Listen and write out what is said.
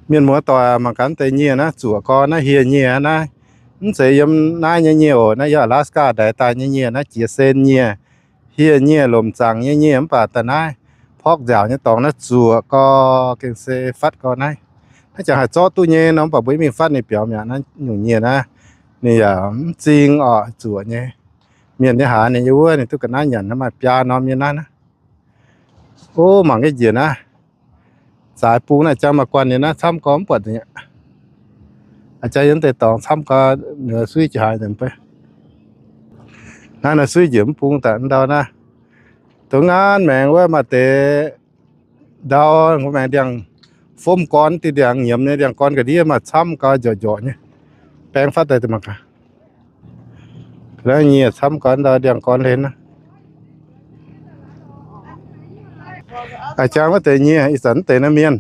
Mienh muoz doic, mangc gaax deix nyieh naaiv, zuoqc gorn naaiv, hieh nyieh naaiv. Mv zeiz yiem naaiv nyei nyieh oc. Naaiv yiem Alaska ndaix daaih nyei nyieh naaiv, jiex sen nyieh, hieh nyieh, lomc zaangc nyei nyieh. Mv baac daaih naaiv porv nziaauc nyei dorngx naaiv zuoqc gorn, gengh se fatv gorn naaiv. Naaiv jangx haih zorqv duqv nyei nor, mv baac mbuo mingh fatv ninh biaux mi'aqv. Naaiv nyungc nyieh naaiv ninh yaac mv zing oc, zuoqc nyei. Mienh nyei haaix ninh yiem wuov, ninh duqv ga'naaiv nyanc, naaiv maaih biaa norm nyei naaiv. Ov, mangc nyei njiec naaiv, zaaix bung naaiv, jangx maaih guanh nyei naaiv, camv gorn mv buatc nzengc aqv. Jangx yiem deix dorngx camv gorn, suiv jiex haaix nzengc. Naaiv nor suiv njiec mv bung daaih ndau naaiv. Dongh ngaanv maengx wuov maaih deix ndau, maengx ndiangx-fomv gorn, diuh ndiangx nyiemz nyei ndiangx gorn ga'ndiev maaih camv gorn njorqc njorqc nyei. Baeng fatv daaih mangc gaax. Naaiv nyieh camv gorn ndau, ndiangx gorn hlen aqv. Aa, jangx wuov deix nyieh, ih zanc wuov deix naaiv mienh.